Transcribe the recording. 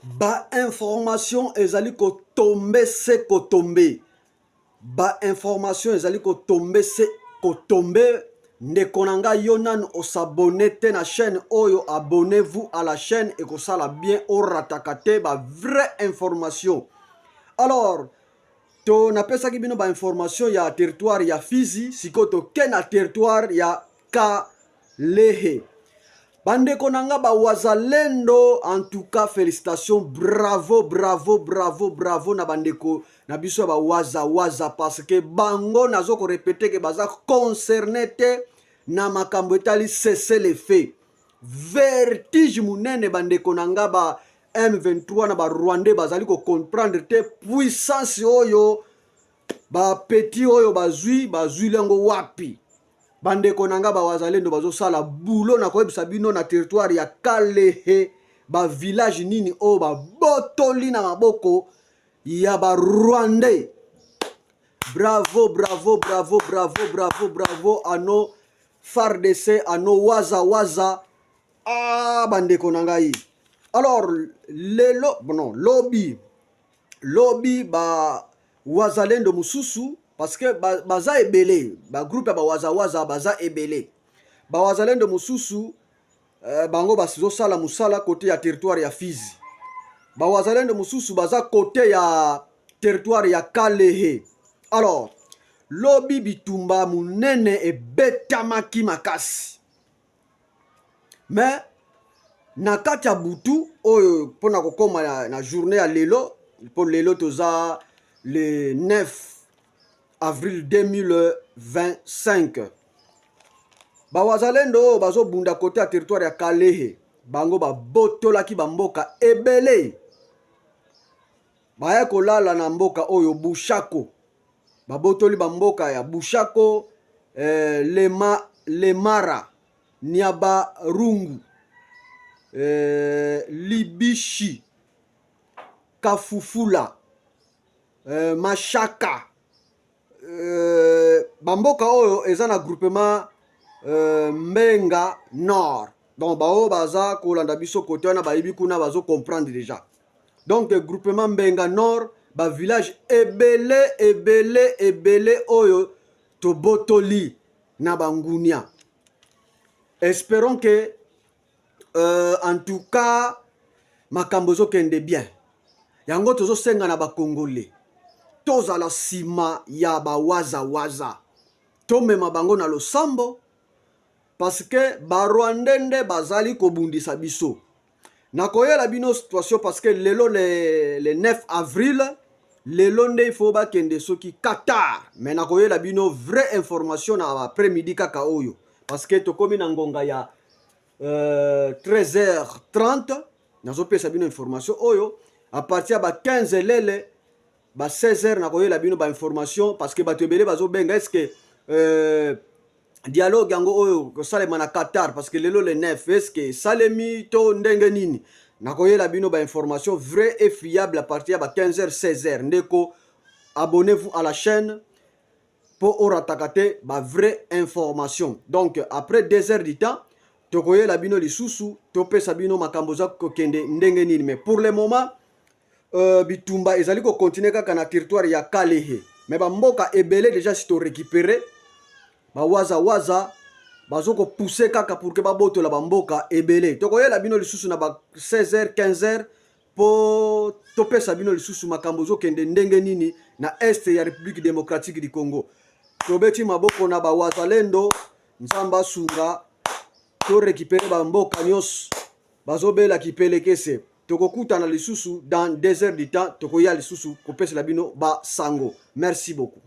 Ba information ezali kotombe se kotombe. Ba information ezali kotombe se kotombe. Ndeko na ngai, yo nanu osabone te na chaîne oyo, abonnez-vous à la chaîne, ekosala bien, orataka te ba vraie information. Alors to napesaki bino ba information ya territoire ya Fizi, sikoyo toke na territoire ya Kalehe. Bandeko na nga bawazalendo, en tout cas félicitations, bravo, bravo, bravo, bravo na bandeko na biso ya bawazawaza, parce que bango nazo korépéter ke baza concerné te na makambo etali cessez-le-feu. Vertige monene, bandeko na nga ba M23 na Barwandais bazali kocomprendre te puissance oyo bapeti oyo bazwi yango wapi. Bandeko na nga bawazalendo bazosala bulo na koyebisa bino na territoire ya Kalehe, bavillage nini oyo babotoli na maboko ya Barwandais. Bravo, bravo, bravo, bravo, bravo, bravo à nos FARDC, à nos waza waza. Ah, bandeko na ngai, alors lelo, non, lobi, lobi ba wazalendo mosusu, parce que baza ebele, bagroupe ya bawazawaza baza ebele, bawazalendo mosusu bango bazosala mosala côté ya territoire ya Fizi, bawazalendo mosusu baza côté ya territoire ya Kalehe. Alors lobi bitumba monene ebetamaki makasi, mais na kati ya butu oyo mpona kokóma na journée ya lelo, mpo lelo toza le 9 avril 2025, bawazalendo oyo bazobunda côté ya territoire ya Kalehe, bango babotolaki bamboka ebele. Baya kolala na mboka oyo Bushako, babotoli bamboka ya Bushako, Lemara, Niabarungu, Libishi, Kafufula, Mashaka, bamboka oyo eza na groupement Mbenga Nord. Donc baoyo baza kolanda biso côté wana bayebi kuna, bazocomprendre déjà. Donc groupement Mbenga Nord, bavillage ebele ebele ebele oyo tobotoli na bangunia. Espérons que en tout cas makambo ezokende bien. Yango tozosenga na Bakongole tozala nsima ya bawazawaza, tomema bango na losambo, parce que Barwandais nde bazali kobundisa biso. Nakoyela bino situation, parce que lelo le 9 avril, lelo nde ifo bakende soki Qatar, mais nakoyela bino vraie information na après midi kaka oyo, parce que tokomi na ngonga ya 13h30. Nazopesa bino information oyo à partir ya ba 15 lele, ba 16h nakoyela bino bainformation, parce que bato ebele bazobenga: est-ce dialogue yango oyo kosalema na Qatar, parce que lelo le 9, est-ce esalemi to ndenge nini? Nakoyela bino bainformation vrai et fiable à partir ya ba 15h, 16h. Ndeko, abonnez-vous à la chaîne mpo orataka te bavrai information. Donc après 2 heures du temps tokoyela bino lisusu, topesa bino makambo eza kokende ndenge nini. Mais pour le moment, bitumba ezali kocontinuer kaka na territoire ya Kalehe, mais bamboka ebele déjà si torécupérer. Bawazawaza bazokopousser kaka pour que babotola bamboka ebele. Tokoyela bino lisusu na ba 16h, 15h mpo topesa bino lisusu makambo ezokende ndenge nini na est ya République démocratique du Congo. Tobeti maboko na bawazalendo. Nzambe asunga torécupérer bamboka nyonso bazobela kipelekese. Tokokutana lisusu dans 2 heures du temps, tokoya lisusu kopesela bino basango. Merci beaucoup.